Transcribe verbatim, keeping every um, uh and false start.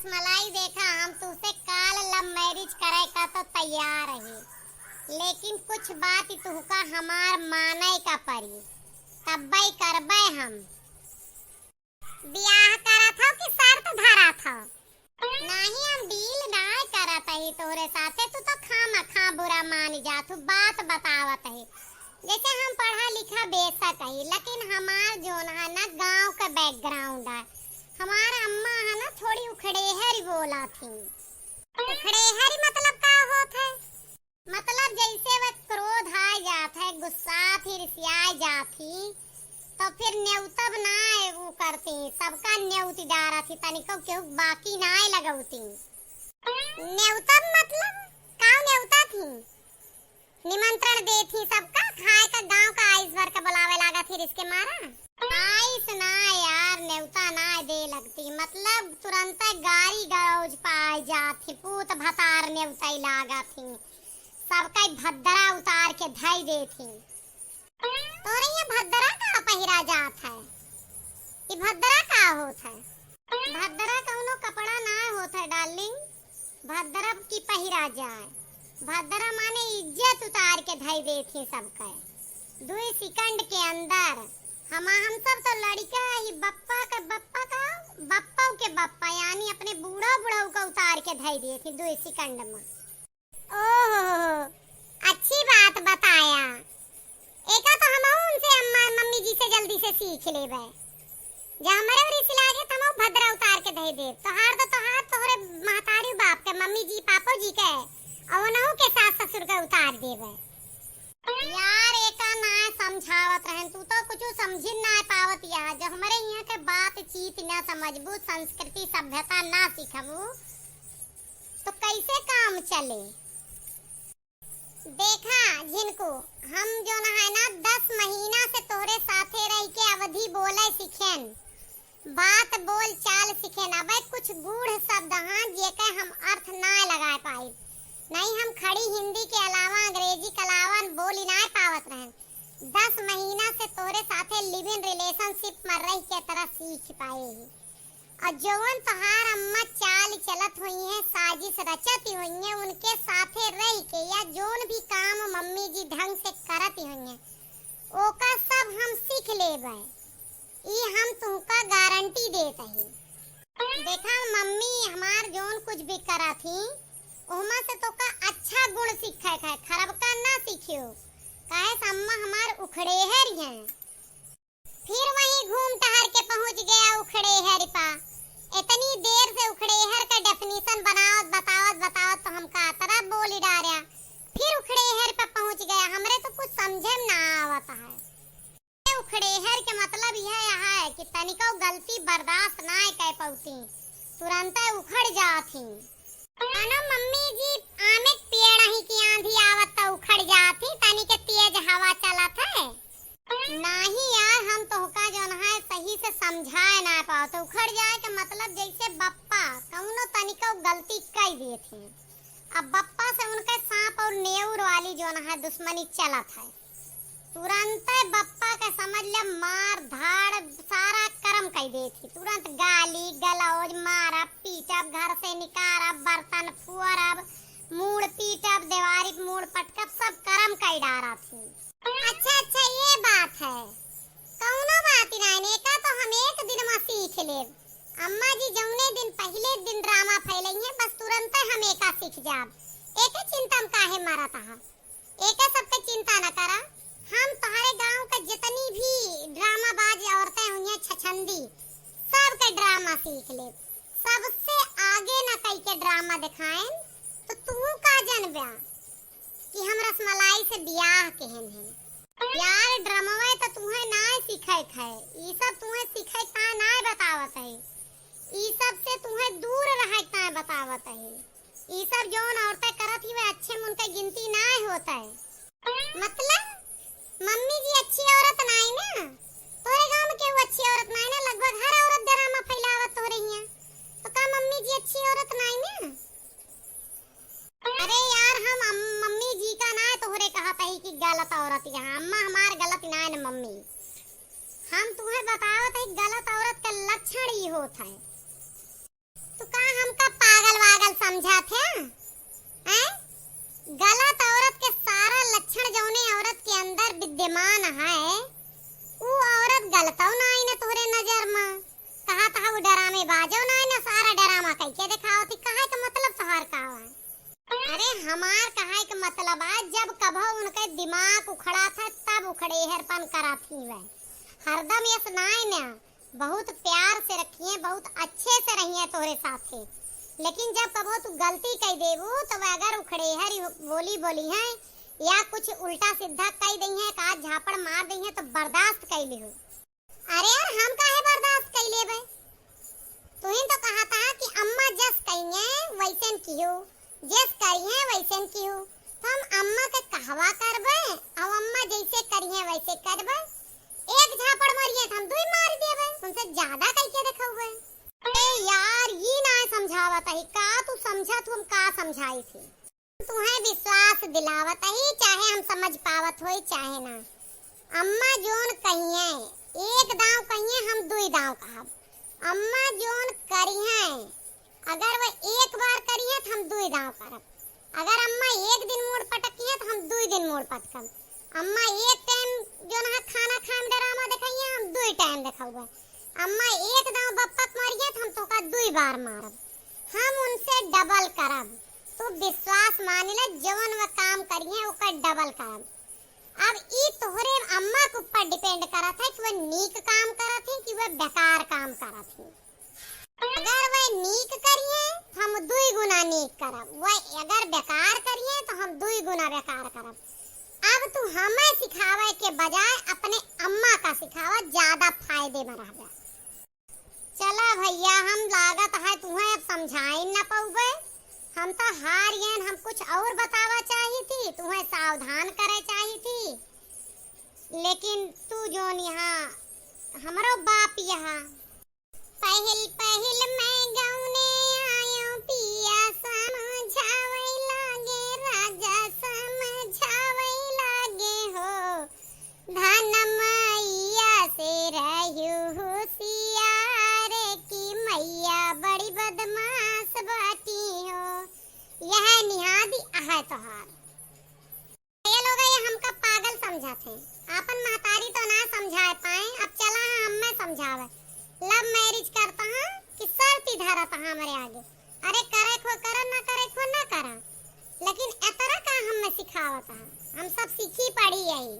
मलाई, देखा, हम तुहसे काल love marriage करे का तो तैयार ही, लेकिन कुछ बात तुहका हमार माने का पड़ी, तब्बे करबे हम। बियाह करत हौ कि शर्त धरत हौ? नाही, हम deal नाय करत ही तोहरे साथे, तू तो खामखा बुरा मान जात हू, बात बतावत ही। जैसे हम पढ़ा लिखा बेशक ही, लेकिन हमार जोन है ना गाँव का background है, हमार अम्मा है ना थोड़ी उखड़ेहर बोला थी। उखड़ेहर मतलब का होत है? मतलब जैसे वह क्रोध आ जात है, गुस्सा थी, रिसिया जात थी, तो फिर न्योतब ना वो करती, सबका न्योती डारा थी, तनिको केहू बाकी ना लगौती। न्योतब मतलब का न्योता थी? निमंत्रण दे थी सबका, खाए का गांव का आइस भर के बुलावे लागा थी रिस के मारा। आइस ना यार, न्योता ना दे लगती, मतलब तुरंत गारी गलौज पाए जात थी, पूत भतार न्योता लागा थी, सबका भद्दरा उतार के धई दे थी। तोरे ये भद्दरा का पहिरा जात है? ये भद्दरा का होत है? भद्दरा कौनो कपड़ा ना होत है darling, भद्दरा की पहिरा जाए। भद्दरा माने इज्जत उतार के धई देत ही सबके। दुई second के अंदर हम, हम सब तो लड़िका ही, बप्पा के बप्पा का, बप्पा के बप्पा, यानी अपने बूढ़ा बुढ़ऊ का उतार के धई देत ही दुई second में। ओहो, अच्छी बात बताया। एका तो हमहू उनसे अम्मा, मम्मी जी से जल्दी से सीख लेबे। जब हमरे रिस लागे तो हमहू भद्रा उतार के धई देब। तोहार तो तोहार, तोहरे महतारी बाप के, मम्मी जी पापो जी के, और उनहू के सास ससुर के उतार देबे। यार, एका ना समझावत रहन, तू तो कुछ समझिन ना पावत या। जब हमरे यहाँ के बातचीत ना समझबू, संस्कृति सभ्यता ना सीखबू, तो कैसे काम चले? देखा झिनकू, हम जोन है ना दस महीना से तोहरे साथे रह के अवधी बोले सीखेन, बात बोल चाल सीखेन। अबे कुछ गूढ़ शब्द हाँ जेके हम अर्थ ना लगा पाई। नहीं हम खड़ी हिंदी के अलावा, अंग्रेजी के अलावा बोली ना पावत रहन। दस महीना से तोहरे साथे live in relationship में रह के तरह सीख पाए ही। और जवन तोहार अम्मा चाल चलत होइहैं, साजिश रचत होइहैं, उनके साथे रह के या जौन भी काम मम्मी जी ढंग से करत होइहैं, ओका सब हम सीख लेबै। ई हम तुहका गारंटी देत ही। देखा मम्मी, हमार जौन कुछ भी करत ही, ओहमा से तोका अच्छा गुण सीखे है, खरबका ना सीखियो, काहे से अम्मा हमार उखड़ेहर हैं। फिर वहीं घूम टहर के पहुँच गया उखड़ेहर पा। इतनी देर से उखड़ेहर का definition बनावत, बतावत, बतावत तो हमका अतरा बोली डारा। फिर उखड़ेहर पा पहुँच गया। हमरे तो कुछ समझे में ना आवत है। उखड़ेहर के मतलब यह है कि तनिको गलती बर्दाश्त ना कर पौती, तुरंत उखड़ जात ही। मानो मम्मी जी आमे के पेड़ ही कि आंधी आवत त उखड़ जात ही, तनी के तेज हवा चलत है। नाही यार, हम तोहका जौन है सही से समझाए ना पाओ, तो उखड़ जाए के मतलब जैसे बप्पा कौनो तनिको गलती कई देत हैं, अब बप्पा से उनके सांप और नेउर वाली जौन है दुश्मनी चलत है। तुरंते बप्पा के समझ ले मार धाड़ सारा करम कई देत ही। तुरंत गाली गलौज, मारब पीटब, घर से निकारब, बर्तन फुअरब, मूड़ पीटब, देवारी पे मूड़ पटकब, सब करम कई डारत ही। अच्छा, अच्छा, ये बात है, कौनो बात नाय, एका तो हम एक दिन में सीख लेब। अम्मा जी जौने दिन पहले दिन ड्रामा फैलई है, बस तुरंते हम एका सीख जाब। एके चिंता में काहे मरत आहा? एके सबके चिंता न करा, हम तोहरे गांव के जितनी भी ड्रामाबाज औरतें हुई हैं, छछंदी, सबके ड्रामा सीख लेब। सबसे आगे न कई के ड्रामा दिखाएन, तो तू का जनब्या कि हम रसमलाई से बियाह केहन है? यार, ड्रामवे तो तुहे नाय सीखे है, ई सब तुहे सीखे का नाय बतावत है, ई सब से तुहे दूर रहे का बतावत है। ई सब जौन औरतें करत ही, वे अच्छे में उनके गिनती नाय होत है। मतलब, मम्मी जी अच्छी औरत नाय ना? तोरे गांव में केहू अच्छी औरत नाय ना? लगभग हर औरत ड्रामा फैलावत तोरे हियां। तो का मम्मी जी अच्छी औरत नाय ना? अरे यार, हम अम-, मम्मी जी का नाय तोहरे कहत ही कि गलत औरत यहाँ। अम्मा हमार गलत नाय न मम्मी। हम तुहे बतावत ही गलत औरत का लक्षण ई होत है। तो का हम हमार कहे के मतलब बा, जब कभो उनके दिमाग उखड़ा था, तब उखड़ेहरपन करत ही वह। हरदम यस नाय न, बहुत प्यार से रखिए, बहुत अच्छे से रहिए तोहरे साथे। लेकिन जब कभो तू गलती कई देबू, तो वह अगर उखड़ेहर बोली बोली हैं या कुछ उल्टा सीधा कई दई हैं, का झापड़ मार दई हैं, तो बर्दाश्त कई लिहू। अरे यार, हम काहे बर्दाश्त कई लेबे? तुहिन तो कहा था कि अम्मा जस कहिए वैसन किहो, जस करिए वैसन किहो। तो हम अम्मा के कहवा करबे, और अम्मा जैसे करिए वैसे करबे। एक झापड़ मारिए तो हम दुई मार देबे, उनसे ज्यादा कई के देखौबे। ए यार, ये ना समझावत ही का, तू समझा, तू हम का समझाई थी? तुहें विश्वास दिलावत ही, चाहे हम समझ पावत होई चाहे ना। अम्मा जोन कहिए, एक दांव कहिए, हम दुई दांव कहब। अम्मा जोन करिए, अगर वह एक बार करिए तो हम दुई दांव करब। अगर अम्मा एक दिन मूड़ पटकिए तो हम दुई दिन मूड़ पटकब। अम्मा एक टाइम जोन है खाना खाए में डरामा दिखाइए, हम दुई टाइम देखौबे। अम्मा एक दांव बप्पक मारिए तो हम तोका दुई बार मारब। हम उनसे डबल करब। तू विश्वास मानिला, जवन वह काम करिए ओकर डबल करब। अब ई तोहरे अम्मा के ऊपर डिपेंड करत है कि वह नीक काम करत है कि वह बेकार काम करत है। अगर वह नीक करिए तो हम दुई गुना नीक करब, वह अगर बेकार करिए तो हम दुई गुना बेकार करब। अब तू हमें सिखावे के बजाय अपने अम्मा का सिखावा, ज्यादा फायदे में रहबे। चला भैया, हम लागत है तुहें अब समझाई न पउबे। हम तो हार गए, हम कुछ और बतावा चाही थी, तुहें सावधान करे चाही थी, लेकिन तू जोन यहाँ हमरो बाप यहाँ। पहिल पहिल मैं गौने आयो, पिया समझावे लागे, राजा समझावे लागे हो। धन मैया से रहू होशियार, कि मैया बड़ी बदमाश बाटी हो। यह निहादी अहै तोहार। ये लोग ये हमका पागल समझत हैं, आपन महतारी तो ना समझाए पाए, अब चला है हमें समझावे। लव मैरिज करता हाँ कि शर्त ही धरत हाँ हमरे आगे। अरे करे खो करा, ना करे खो ना करा, लेकिन एतरा का हमें सिखावत हाँ, हम सब सीखी पड़ी यही।